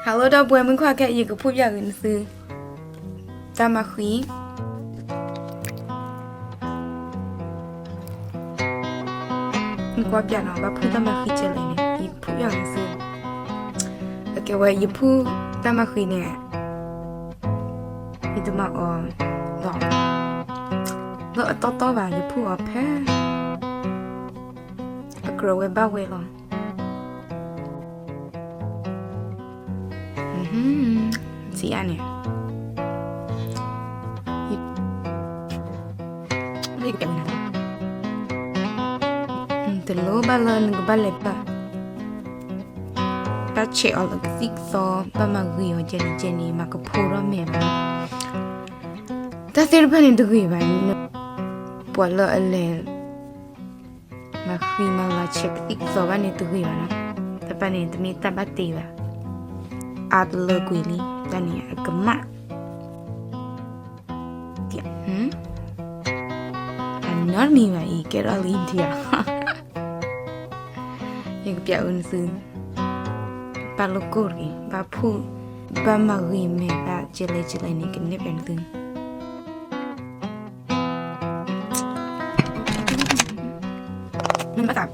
Hello ဒီပုၢ်ဝဲၢ်မုၣ်ခွါခဲ ယကဖုၣ်ပျးက့ၤနသု တၢ်မၤဃံ ကွၢ်ပျးနီၤ ဘၣ်ဖုၣ်တၢ်မၤဃံကဲလဲၣ်န့ၣ် ယကဖုၣ်ပျးနသု အကဲဝဲ ယဖုၣ်တၢ်မၤဃံန့ၣ် ယတမၤအီၤ ဒီး လၢအတီတီဘၣ် ယဖုၣ်အီၤဖဲ အကြၢးဝဲဘၣ်ဝဲလီၤ. စံးအါန့ၣ် တလိၣ်ဘၣ်လၢနကဘၣ်လဲၤပာ် ဘၣ်ဆဲးအီၤလၢကသံၣ်ကသီ ဘၣ်မၤဂ့ၤအီၤကဲန့ၣ်ကဲန့ၣ် မၤကဖိထီၣ်မဲာ်ဘၣ်. တၢ်သ့ၣ်တဖၣ်န့ၣ်တဂ့ၤဘၣ်. ပှၤလၢအလဲၤ မၤဃံမၤလၤဆဲးကသံၣ်ကသီဘၣ်န့ၣ်တဂ့ၤဘၣ်နီၤ. တဖၣ်န့ၣ် တမ့ၢ်တၢ်ဘၣ်တ့ဘၣ်. အါတလၢကွံာ်လံ တၢ်န့ၣ်အကမၣ် အနီတမံၤဘၣ်အံၤ ကဲထီၣ်လံဒံးဧါ. ယကပျးအုးနသု ဘၣ်လိကိၣ်တဂ့ၤ ဘၣ်ဖုၣ် ဘၣ်မၤဂ့ၤမဲာ်ဘၣ် ကလဲကလဲန့ၣ် ကနဲၣ်ပျးနသု မ့ၢ်ဘၣ်သး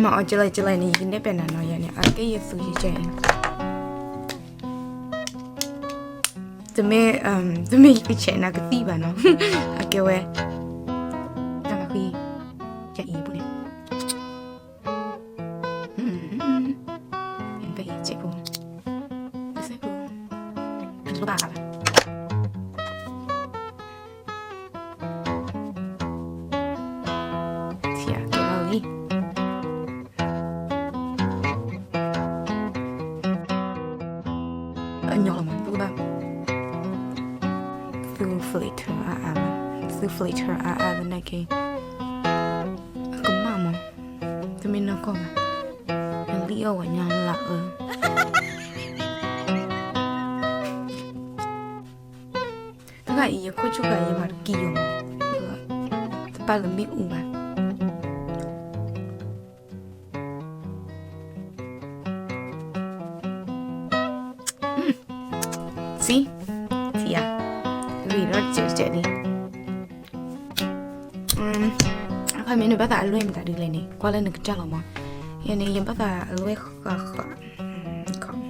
မၤအီၤကလဲကလဲန့ၣ် ယကနဲၣ်ပျးနၤနီၤ ယၤန့ၣ် အကဲယသူယကဲအံၤ တမ့ၢ် တမ့ၢ်ယကဆဲးနၤကသံၣ်ဘၣ်နီၤ အကဲဝဲ တၢ်မၤဃံ ယအံၤပူၤန့ၣ် ကဲယကဲပူၤ ကဲပူၤ ဘၣ် ထံၣ်အကဲလီၤလံ အညီလီၤမး ဘၣ် သု filter အါအါ သု filter အါအါလၢနက့ အကမၣ်မး တမ့ၢ်နီၢ်ကီၢ်ဘၣ် နလံၣ်အီၣ်ဝဲညါလၢအၢ တဂၤအံၤ ယခိၣ်ဆူၣ်ဂၤ ယမၤတကံၢ်ယိာ်မး တပာ်လၢမ့ၣ်အူဘၣ် စံး ထံၣ်ဧါ ဂ့ၤထီၣ်တစဲးတစဲးလံ အခီပညီနဘၣ်သးအလွဲၢ်မတၤဒ်လဲၣ်န့ၣ် ကွၢ်လၢနကစၢ်လီၤမး ယဲန့ၣ် ယဘၣ်သးအလွဲၢ်ဃးဃး ညါ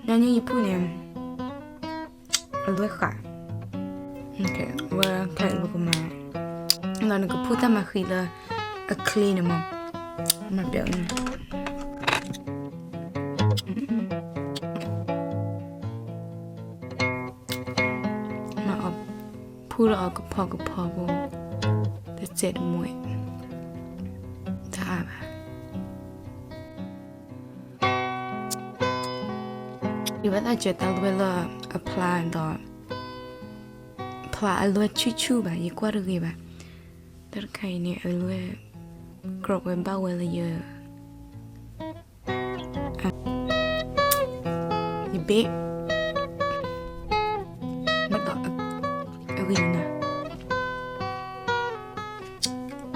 န့ၣ်ယဖုၣ်န့ၣ် အလွဲၢ်ဃး ဝဲခဲအံၤပကမၤ ဒီးနကဖုၣ်တၢ်မၤဃံလၢအချ့န့ၣ်မး မၤပျဲ မၤအီၤ ဖုၣ်လၢအီၤကဖီကဖီဖိ တစဲးတမှဲ တအါဘၣ် ယဘၣ်သးစၢၤတၢ်လွဲၢ်လၢအဖျါဒီး ဖျါအလွဲၢ်ဆူၣ်ဆူၣ်ဘၣ် ယကွၢ်တဂ့ၤဘၣ် တၢ်တခါအံၤန့ၣ် အလွဲၢ် ကြၢးဝဲဘၣ်ဝဲလၢယ ယဘ့ၣ် မ့ၢ်ဒီး အဂ့ၤနၤ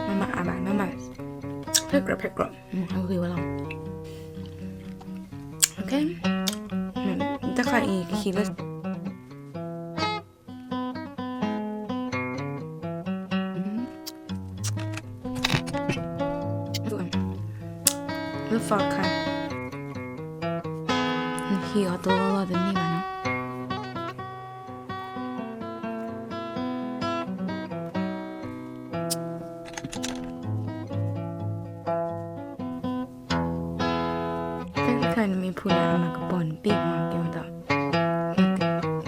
မမၤအါဘၣ် မမၤ ဖဲကြၢး ဖဲကြၢး အဂ့ၤဝဲလီၤ တၢ်ခါအံၤကဟံးလၢ လၢသီတခါ နဟံးအီၤတလီၢ်လီၢ်တန့ၢ်ဘၣ်နီၤ တၢ်တခါနမ့ၢ်ဖုၣ်န့ၣ် အမၤကပီၤနဘ့ၣ်မၤကဲဝဲဒီး န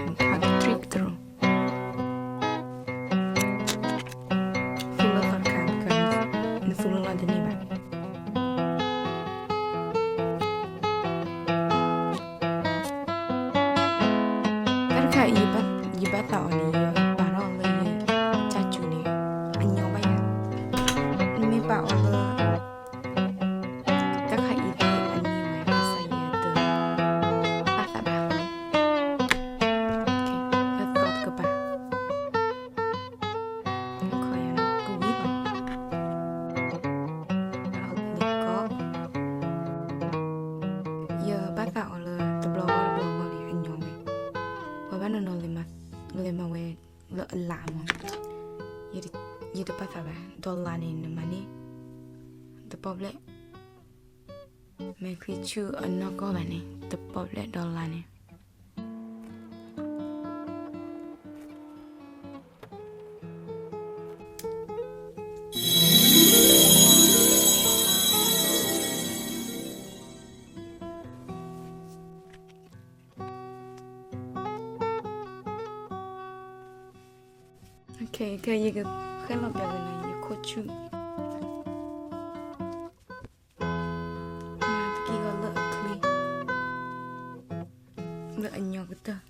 ကထါကတြံၣ်ကတြီ သူၣ်လၢသီတခါ နသူၣ်လၢလီၢ်တန့ၢ်ဘၣ် တၢ်တခါအံၤ ယဘၣ်သးအီၤန့ၣ် ယပာ်ထီၣ်လၢယကၢ်စူၤန့ၣ် အညီဘၣ်ယၤ နမ့ၢ်ပာ်အီၤလၢ တၢ်ခါအံၤသ့ၣ်အနံၤဝဲ ဘၣ်ဆၣ်ယတဘၣ်သးဘၣ် လၢသီတကပၤ ခီယကဝံၤလီၤ လၢကီၢ် ယဘၣ်သးအီၤလၢ အလးမး, ယတပာ်သးဘၣ်, dollar န့ၣ် နမၤန့ၢ် တပီၣ်ဘျဲၣ်, မဲာ်ချံဆူၣ်အနီၢ်ကီၢ်ဘၣ်န့ၣ် တပီၣ်ဘျဲၣ် dollar န့ၣ်. ခဲအံၤ ယကဃဲလီၤပျးက့ၤနၤ ယခိၣ်ဆူၣ်, မၤသက့ၤအီၤလၢအချ့, လၢအညီကတၢၢ်.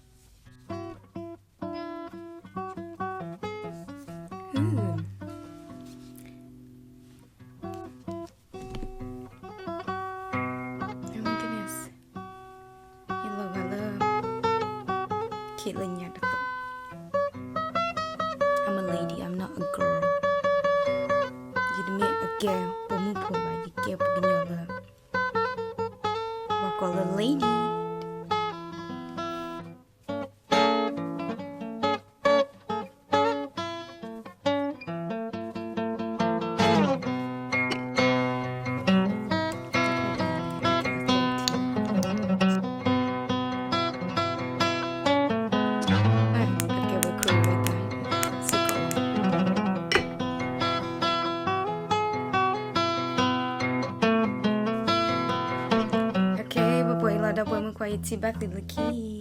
Oh my goodness. ယလီၤဂာ်လၢ ခ့လၢညါတသိး. I'm a lady, I'm not a girl. ယတမ့ၢ်အကဲပိာ်မုၣ်ဖိဘၣ်, ယကဲပှၤကညီလၢ ပှၤကိးလၢ lady. Okay, ပှဲၤပှဲၤအံၤလီၤ ဒီပုၢ်ဝဲၢ်မုၣ်ခွါ ယထံၣ်ဘၣ်သုလၢခံ